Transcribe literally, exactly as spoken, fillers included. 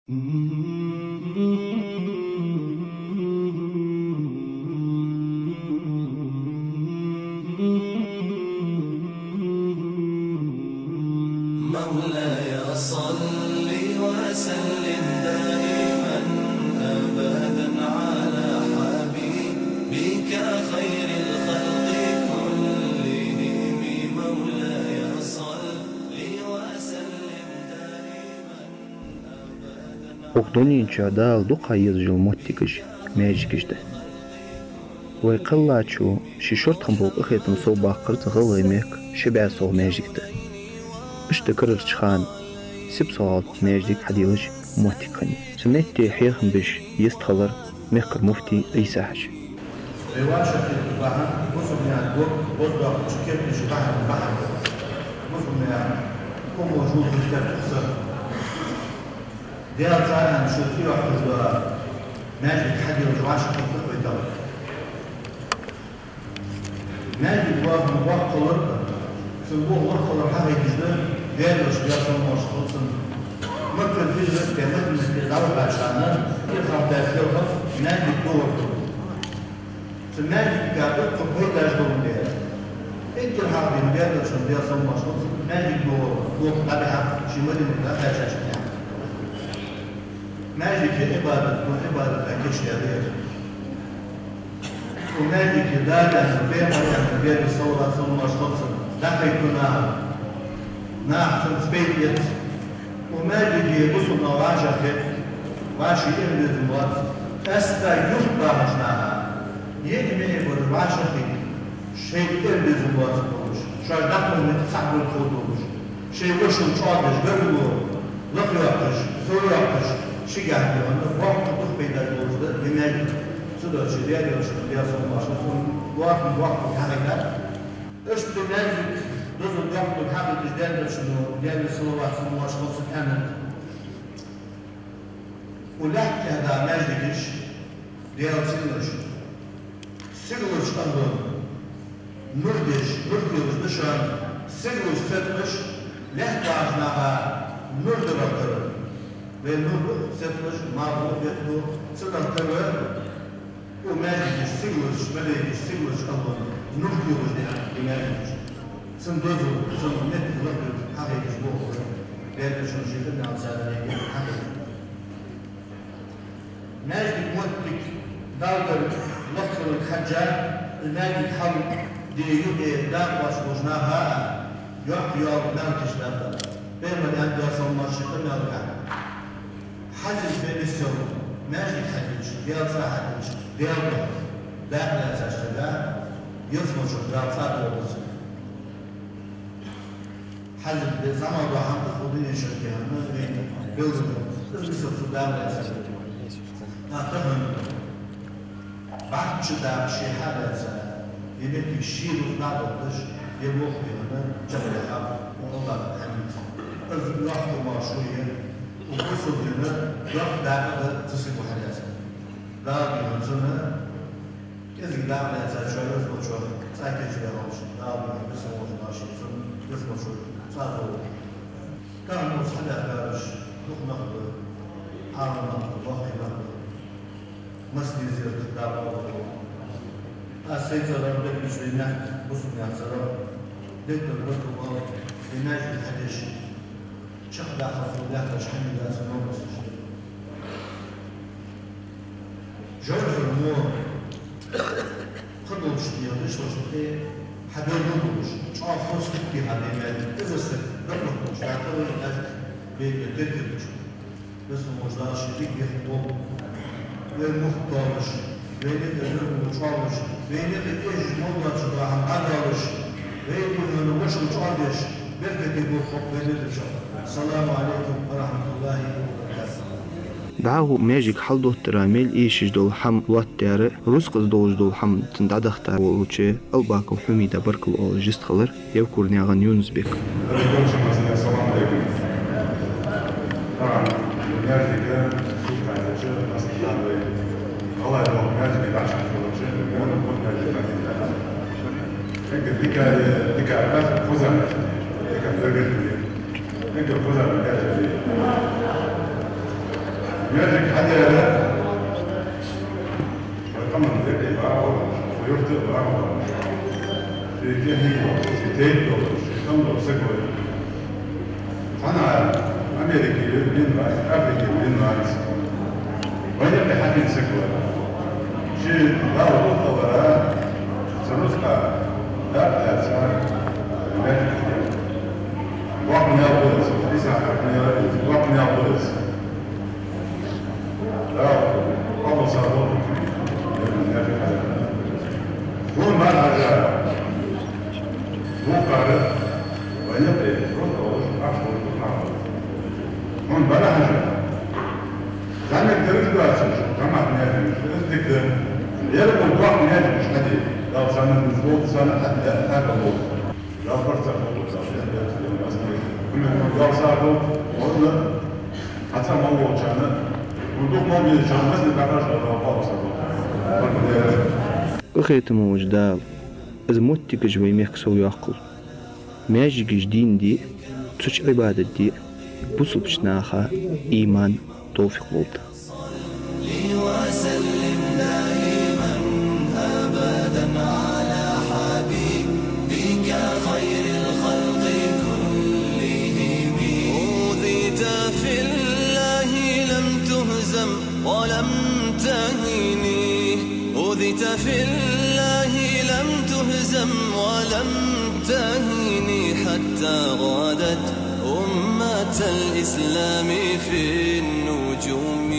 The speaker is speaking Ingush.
مولاي صل وسلم دائما أبدا على حبيبك خير الخلق كلهم. مولاي صل وسلم دائما أبدا. Укх дунен чу Дала дукха езаш йола моттигаш маьждигаш да. Вай кхеллачо ший шортта хинна бола къахетам совбаккхар цу гӀалгӀай мехка ши бӀаь совгӀа маьждиг да. Иштта карарча хана Сипсой-ГӀалий тӀа маьждиг хьаделаш моттиг хиннай. Цу метте хьехам беш йистхилар мехкара муфти Ӏийса-Хьажа. Вай вӀашагӀкхетар бахьан бусалба наьха дог боздоаккхача керттера бахьан, бахьан. Бусалба наьха къамаьл жугтийтар тхо. Даьла царна шу цӀи йоаккхаш дола маьждиг хьаделаш вӀашагӀкхетар вай Дала. Маьждиг лоархӀам боккха хилар, цун боккха хилар хьахайташ да, Даьла Элчан, Даьла салам-моаршал хилда цунна, Маккара хӀижрат даь, Мадинате дӀавахача хана, кӀира хьалха даьча хана маьждиг догӀар хилар. Цу маьждига дукха пайдаш долаш да. Эггара хьалха Даьла Элчан, Даьла салам-моаршал хилда цунна, маьждиг догӀар, догӀар дӀабихьар ший Мадинате дӀакхаьчача хана. Маьждиге Ӏибадат, ну, Ӏибадат а кийчдаьлар. Цу маьждиге Дала аьннар, Пайхамара аьннар, Даьла салот, салам-моаршал хилда цунна, дӀахайта наха, наха цунца пайда эц. Цу маьждиге бусалба нах вӀашагӀкхет, вӀаший эр безам боац, къаьстта юрта бахача наха, е мехка бараш вӀашагӀкхийтта, шоайла эр безам боацаш болаш, шоаш дӀакховдаш цхьа болх ховш болаш, шоай вошал чӀоагӀдеш, гаргало лакхйоаккхаш, совйоаккхаш, шийгахьа дегӀана боккха дукха пайдаш болаш да ер маьждиг. Цудухьа Даьла Элчан, Даьла салам-моаршал хилда цунна, лоархӀам боккха хьахайтар. Иштта маьждиг дозал доккха хьахайташ Даьла Элчано, Даьла салот, салам-моаршал хилда цунна, аьннад: Укх лаьтта тӀа да маьждигаш, Даьла цӀенлуш, сигаларча къаман нур деш, нур телаш да шоана, сигаларча цаткъаш лаьтта бахача наха нур дарах тара. Вай нур да цаткъаш, малхбуза, бетта, цунах тара. Укх маьждигаш сигаларча, малейкаш сигаларча къаман нур телаш да ер маьждигаш. Цун дозал, цун моттиг лакхвар хьахайташ болх ба Даьла Элчано ший къамаьл царна эггара хьахайтар. Маьждига моттиг Далла дар лакхвалга хьежжа, из маьждиг хьалде юкъе дакъа лоацаш болча наха а йоккха йоал мел кийчдаьд. Пайхамара аьннад, Даьла салам-моаршал хилда цунна, ший къамаьлага: хьазилча бе миссел маьждиг хьаделча, Даьла цӀи хьаделча, Даьла духьа дакъа лаьцача сага ялсмале чу Дала цӀа доагӀа. Хьазилча бе зӀамагӀа дола хӀама да, укх дунен чу кхы хӀама вайна белгалдац. Из миссел цу Дала лаьцача. ТӀаккха тахан бӀарчча дакъа ше хьалаьца, е моттиг ше рузкъа дӀадотташ, е болх бе хӀама чакхдаьха, укх АллахӀа хьамийца. Из йоккха моаршо я укх бусалба дина, йоккха дакъа да цу саго хьалаьцар. Дала дийхьа цунна кӀезига дакъа лаьцачоа ялсмале чу цӀа кийчдаь хилча, Дала дийхьа бусалба волча Дала ший цунна ялсмале чу цӀа доагӀа. Тахан укхаза хьабаьхкараш дукха нах ба, Ӏаламнах ба, боккхий нах ба, массане зерат дакъа доагӀа. Аз сай цӀерагӀа, деррига вай мехка бусалба наьха цӀерагӀа, дегтар баркал оал, ер маьждиг хьадеш, чакхдаккха хоза лаьтташ хьамийдац нобасташ. Жорхьар мо кхы долча дийнахьа, иштта долча тӀа хьабелгал долаш, чӀоагӀа хоза хӀама хьабе мел, эзар саг дакъа лохаш долаш, дӀатӀаваьнна, бейта деркадача. Веза волча Дала ший дика бехк болба. Вай мохк тоалуш, вайна юкъе гаргало чӀоагӀлуш, вайна юкъе эшаш мел доацаш дола хӀама дӀадоалаш, вай духьала вошал чӀоагӀдеш, беркате болх хургба вай дерригача. Ассаламу Ӏалайкум ва рахьматуллахӀи ва баракатухӀ. ДӀахо маьждиг хьалдоттара мел эшаш дола хӀама лоаттадаьр, рузкъаза долаш дола хӀама цунна дӀадахийтар волча Албаков Хьамида баркал оалаш йистхилар Евкурнаькъан Юнус-Бека. Салам алейкум. Тахан маьждига сутхача маслихӀат вай. ГӀалгӀай дола маьждиг дӀачакхдоалача, вон, вон маьждиг дӀадахийтар. Эггара дика, дика, хоза, дика дагадоагӀа. Эггара хоза маьждиг. Маьждиг хьадаьр, вай къаман декъий вагӀа, вай юрта вагӀа, ший кӀезига, ший тайпа, ший къам саг вар. Цхьанне Америке венна вац, Африке венна вац. Вайна юкъе хьадаьнна саг вар. Ший Дала гӀулакхалара, цу рузкъа дакъа лаьца, маьждиг хьадаьр. Воккха мел хулаш, Ӏийса хьакимера, воккха мел хулаш. Дала къоабал долда. Хьона бара хьажа, вокхар вайна юкъе рузкъа долаш, ахча долаш, дукха нах долаш. Хьона бара хьажа, зӀамига дерригаш доацаш, жамаӀат маьждигаш, из дика да. Ер укх воккха маьждигаш хьаде, Дала царна низ лолда, царна хьатӀа хьакъал лолда. Дала барт царна лолда, Дала барт царна лолда. Именно Дала сагӀа долда, валла, хьа цӀа мел волчарна, вон дукха мел безачарна, массане дӀакъоастадолда, Дала къоабал долда. Къахетаме волча Дала из моттигаш вай мехка совйоаккхалва. Маьждигаш дийна де, цу чу Ӏибадат де бусалба наха иман, товфикъ лолда. صل وسلم دائما أبدا على حبيبك خير الخلق كلهم. أوذيت في الله لم تهزم ولم تهن. أوذيت في الله لم تهزم ولم تهن حتى غادت أمة الإسلام في النجوم.